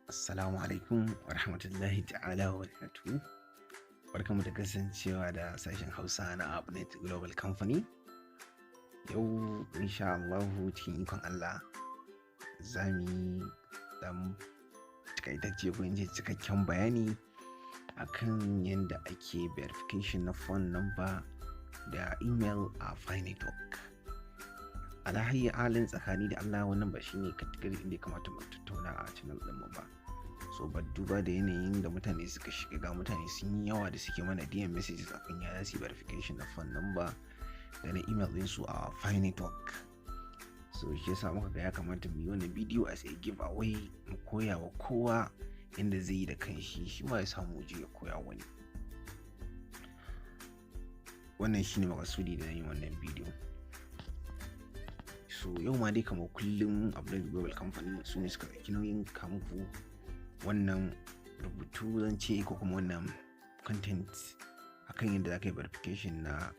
Assalamu alaikum wa rahmatullahi ta'ala wa barakatuhu. Barkanmu da kasancewa da sashen Hausa na Upnet Global Company. Yau insha Allahu, cikin ikon Allah, za mu yi ɗan takaitacce, ko in ce cikakken bayani akan yadda ake verification na phone number da email a Pi Network. Ala ayyi halin, tsakani da Allah, wannan ba shine category inda ya kamata mu tattauna a channel ɗinmu ba. So but duba da yanayin da mutane suka shiga, ga mutane sun yi yawa da suke mana DM messages akan ya za su yi verification na phone number da na email ɗinsu a Pi Network. So shi yasa muka ga ya kamata mu yi wannan bidiyo as a giveaway, mu koya wa kowa yadda zai yi da kanshi, shi ma ya samu je ya koya wani. Wannan shine makasudi da yin wannan bidiyo. So yau ma dai, kamar kullum, Upnet Global Company su ne suka ɗauki nauyin kawo muku wannan rubutu, zan ce, ko kuma wannan content akan yadda za ka yi verification na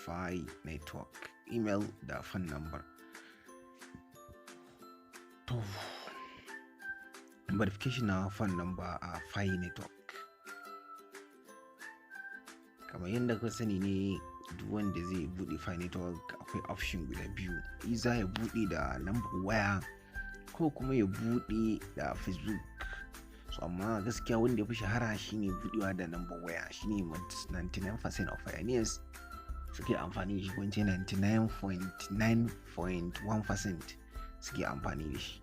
Pi Network email da phone number. To, verification na phone number a Pi Network, kamar yadda ka sani ne, duk wanda zai buɗe Pi Network akwai option guda biyu: either ya buɗe da lambar waya ko kuma ya buɗe da Facebook. So amma gaskiya wanda ya fi shahara shine buɗewa da lambar waya, shine 99% of pioneers suke amfani da shi, ko 99.9.1% suke amfani da shi.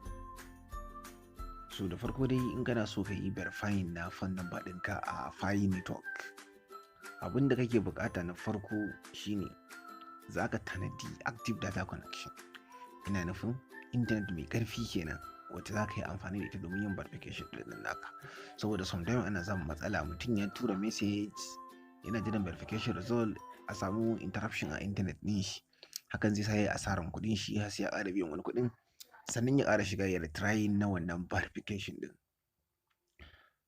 So da farko dai, in kana so ka yi verifying na phone number ɗinka a Pi Network, abin da kake bukata na farko shine za ka tanadi active data connection. Ina nufin internet mai karfi kenan, wacce za ka yi amfani da ita domin yin verification ɗin naka. Saboda sometimes ana samun matsala, mutum ya tura message yana jiran verification result, a samu interruption a internet ɗin shi. Hakan zai sa ya yi asaran kuɗin shi, har sai ya ƙara biyan wani kuɗin sannan ya ƙara shiga ya retry na wannan verification ɗin.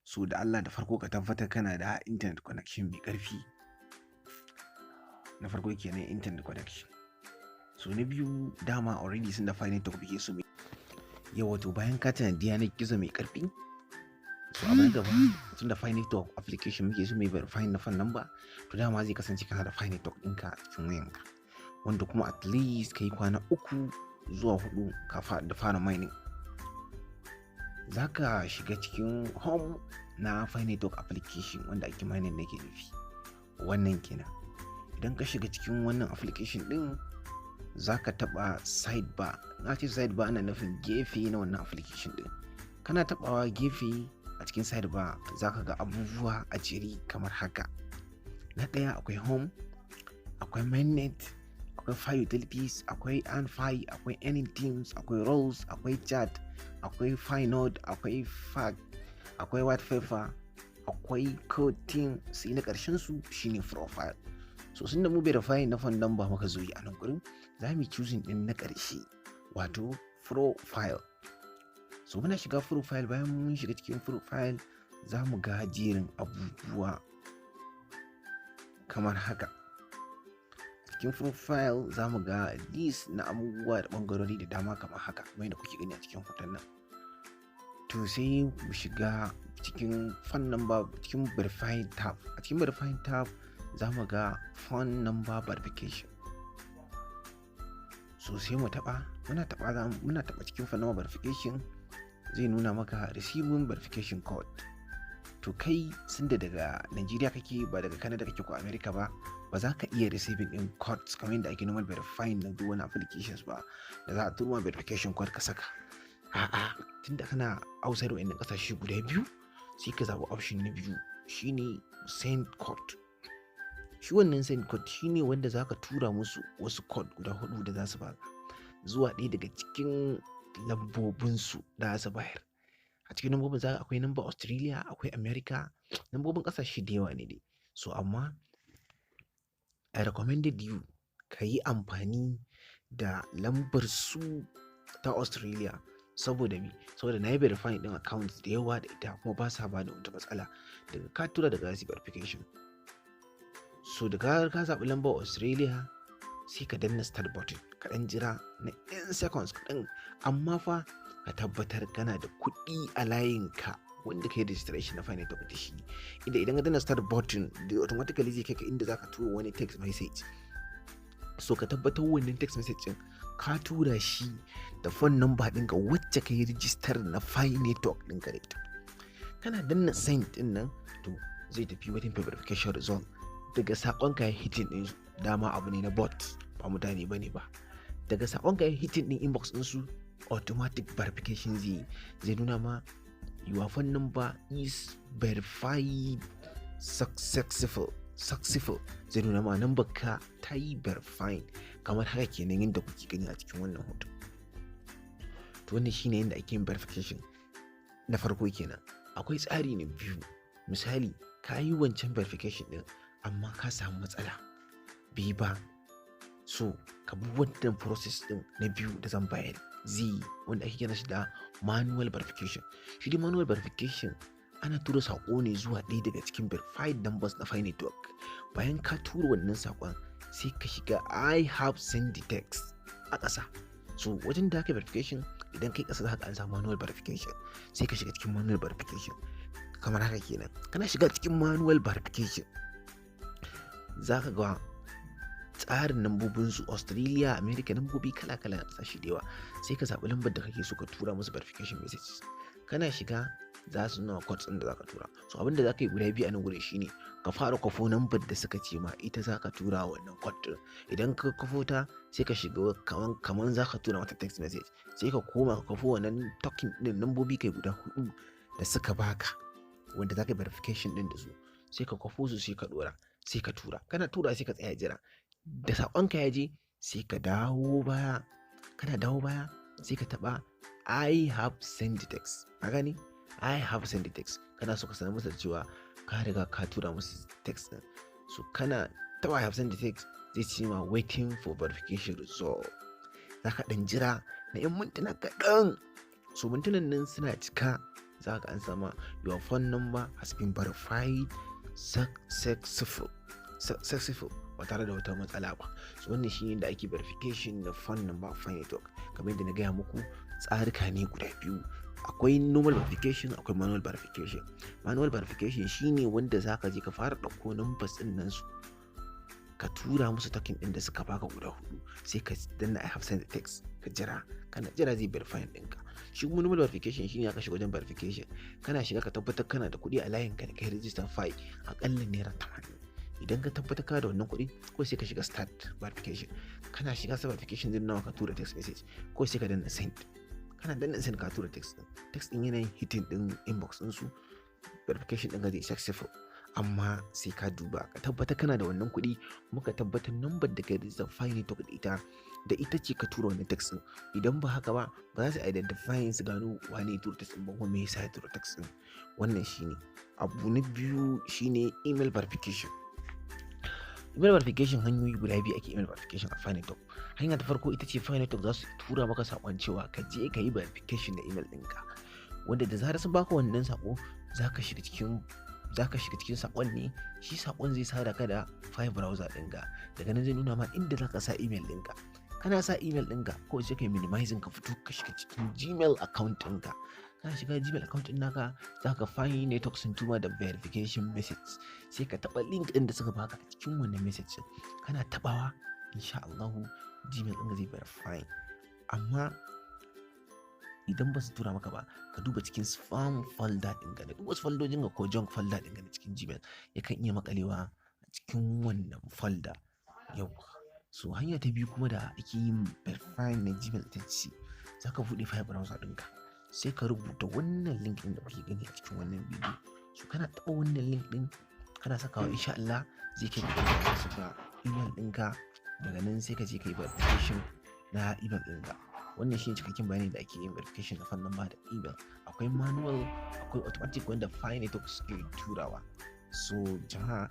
So da Allah, da farko ka tabbatar kana da internet connection mai ƙarfi. Na farko kenan, internet connection. So na biyu, dama already sun da Pi Network muke so. Yawa, to bayan ka tanadi yanar gizo mai ƙarfi, so abu na gaba, tun da Pi Network application muke so mai verify na phone number, to dama zai kasance kana da Pi Network ɗinka a cikin wayanka, wanda kuma at least ka yi kwana 3 zuwa 4 da fara mining. Za ka shiga cikin home na Pi Network application wanda ake mining nake nufi, wannan kenan. Idan ka shiga cikin wannan application ɗin, za ka taɓa sidebar. Na ce sidebar, ana nufin gefe na wannan application ɗin. Kana taɓawa gefe a cikin sidebar, za ka ga abubuwa a jere kamar haka: na ɗaya akwai home, akwai mainnet, akwai Pi utilities, akwai Pi, akwai earning teams, akwai roles, akwai chat, akwai Pi node, akwai FAQ, akwai white paper, akwai code team, sai na ƙarshen su shine profile. So sun da mu verify na phone number muka zo yi a nan gurin, za mu choosing din na ƙarshe, wato profile. So muna shiga profile. Bayan mun shiga cikin profile, za mu ga jerin abubuwa kamar haka. Cikin profile za mu ga list na abubuwa da ɓangarori da dama kamar haka, kamar yadda kuke gani a cikin hoton nan. To sai mu shiga cikin phone number, cikin verifying tab. A cikin verifying tab za mu ga phone number verification. So sai mu taɓa. Muna taɓa cikin phone number verification, zai nuna maka receiving verification code. To kai sanda daga Nigeria kake, ba daga Canada kake ko America ba, ba za ka iya receiving din codes kamar yadda ake normal verifying na duk wani applications ba, da za a turo ma verification code ka saka. A'a, tunda kana outside wa'annan kasashe guda biyu, sai ka zaɓi option na biyu, shine send code. Shi wannan send code shine wanda za ka tura musu wasu code guda hudu da za su baka zuwa ɗaya daga cikin lambobinsu da za su bayar. A cikin lambobin za akwai number Australia, akwai America, lambobin ƙasashe da yawa ne dai. So amma I recommended you ka yi amfani da lambar su ta Australia. Saboda me? Saboda na yi verifying ɗin accounts da yawa da ita, kuma ba sa ba da wata matsala daga ka tura daga su verification. So da ka zaɓi lambar Australia, sai ka danna start button, ka ɗan jira na 'yan seconds kaɗan. Amma fa Ka tabbatar kana da kuɗi a layinka wanda ka yi registration na Pi Network da shi, inda idan ka danna start button da automatically zai kai ka inda zaka tura wani text message. So ka tabbatar wannan text message din ka tura shi da phone number ɗinka wacce ka yi register na Pi Network ɗinka da ita. Kana danna send ɗin nan, to zai tafi waiting for verification result. Daga saƙon ka ya hitting ɗin, dama abu ne na bot, ba mutane bane ba. Daga saƙon ka ya hitting ɗin inbox ɗinsu, automatic verification zai nuna ma "Your phone number is verified successful." Zai nuna ma number ka ta yi verifying, kamar haka kenan yadda kuke gani a cikin wannan hoto. To wannan shine yadda ake yin verification na farko kenan. Akwai tsari na biyu. Misali, ka yi wancan verification din amma ka samu matsala, bai ba. So ka bi wannan process din na biyu da zan bayar, zai yi, wanda ake kira shi da manual verification. Shi dai manual verification ana tura saƙo ne zuwa ɗaya daga cikin verified numbers na Pi Network. Bayan ka tura wannan saƙon, sai ka shiga "I have sent the text" a ƙasa. So wajen da aka verification, idan kai ƙasa za ka an samu manual verification, sai ka shiga cikin manual verification kamar haka kenan. Kana shiga cikin manual verification, za ka ga tsarin lambobin su, Australia, America, lambobi kala-kala na kasashe da yawa. Sai ka zaɓi lambar da kake so ka tura musu verification message. Kana shiga, za su nuna codes ɗin da za ka tura. So abin da za ka yi guda biyu a nan gurin shine ka fara kwafo lambar da suka ce ma ita za ka tura wannan code ɗin. Idan ka kwafo ta, sai ka shiga kaman za ka tura mata text message, sai ka koma ka kwafo wannan token ɗin, lambobi kai guda hudu da suka baka wanda za ka yi verification ɗin da su. Sai ka kwafo su, sai ka ɗora, sai ka tura. Kana tura, sai ka tsaya jira. Da saƙonka ya je, sai ka dawo baya. Kana dawo baya, sai ka taɓa "I have sent the text". Ka gani, "I have sent the text". Kana so ka sanar masa cewa ka riga ka tura musu text ɗin. So kana taɓa "I have sent the text", zai ce ma "Waiting for verification result". Za ka ɗan jira na 'yan mintuna kaɗan. So mintunan nan suna cika, za ka an sama "Your phone number has been verified successful" ba tare da wata matsala ba. So wannan shine da ake verification na phone number Pi Network. Kamar yadda na gaya muku, tsarika ne guda biyu: akwai normal verification, akwai manual verification. Manual verification shine wanda za ka je ka fara ɗauko numbers ɗin nan su, ka tura musu token ɗin da suka baka guda hudu, sai ka danna "I have sent the text", ka jira. Kana jira, zai verify ɗinka. Shi kuma normal verification shine aka shiga wajen verification. Kana shiga, ka tabbatar kana da kuɗi a layin ka da kai register Pi, akalla ₦80. Idan ka tabbatar ka da wannan kuɗi ko, sai ka shiga start verification. Kana shiga start verification, zai nuna ka tura text message ko, sai ka danna send. Kana danna send, ka tura text din. Text din yanayin hitting din inbox din su, verification din zai successful. Amma sai ka duba, ka tabbatar kana da wannan kuɗi, kuma ka tabbatar number da ka register Pi Network da ita ce ka tura wannan text din. Idan ba haka ba, ba za su identify su gano wane ya tura text din ba, kuma me yasa ya tura text din. Wannan shine. Abu na biyu shine email verification. Email verification, hanyoyi guda biyu ake email verification a Pi Network. Hanya ta farko ita ce Pi Network za su tura maka saƙon cewa ka je ka yi verification da email ɗinka, wanda da zarar sun baka wannan saƙo, za ka shiga cikin saƙon ne. Shi saƙon zai sada ka da Pi Browser ɗinka. Daga nan zai nuna ma inda za ka sa email ɗinka. Kana sa email ɗinka ko, sai ka yi minimizing, ka fito, ka shiga cikin Gmail account ɗinka. Kana shiga Gmail account ɗin naka, za ka Pi Network sun tuma da verification message. Sai ka taɓa link ɗin da suka baka a cikin wannan message ɗin. Kana taɓawa, insha Allahu Gmail ɗinka zai verify. Amma idan ba su tura maka ba, ka duba cikin spam folder ɗinka da duk wasu foldojin ka ko junk folder ɗinka na cikin Gmail, yakan iya makalewa a cikin wannan folder. Yau so hanya ta biyu kuma da ake yin verify na Gmail ita ce za ka buɗe Pi Browser ɗinka, sai ka rubuta wannan link ɗin da kuke gani a cikin wannan bidiyo. So kana taɓa wannan link ɗin, kana sakawa, insha Allah zai kai ka saka email ɗinka. Daga nan sai ka je ka yi verification na email ɗinka. Wannan shine cikakken bayani da ake yin verification na phone number da email. Akwai manual, akwai automatic wanda Pi Network suke turawa. So jama'a,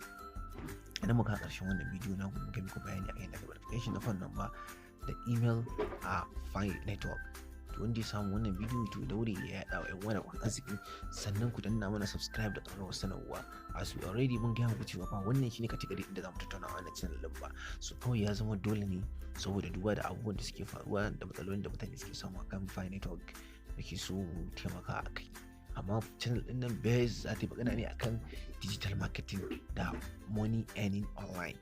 idan muka karshen wannan bidiyo na muka muku bayani akan yadda verification na phone number da email a Pi Network. To wanda ya samu wannan bidiyo, to daure ya yaɗa wa 'yan uwa da arziki. Sannan ku danna mana subscribe da ƙararrawar sanarwa. As we already mun gaya muku cewa ba wannan shine category da zamu tattauna a wannan channel din ba. So kawai ya zama dole ne saboda duba da abubuwan da suke faruwa da matsalolin da mutane suke samu akan Pi Network. Muke so mu taimaka a kai. Amma channel ɗin nan base za ta yi magana ne akan digital marketing da money earning online.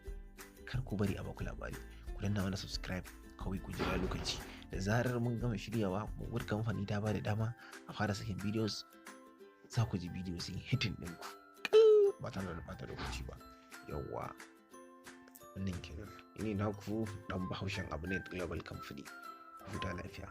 Kar ku bari a baku labari, ku danna mana subscribe kawai, ku jira lokaci. Da zarar mun gama shiryawa, mu kamfani ta ba da dama a fara sakin videos, za ku ji bidiyo sun hitting ɗinku ba tare da ɓata lokaci ba. Yawwa, wannan kenan. Ni naku dan Bahaushen Abu ne Global Company. Huta lafiya.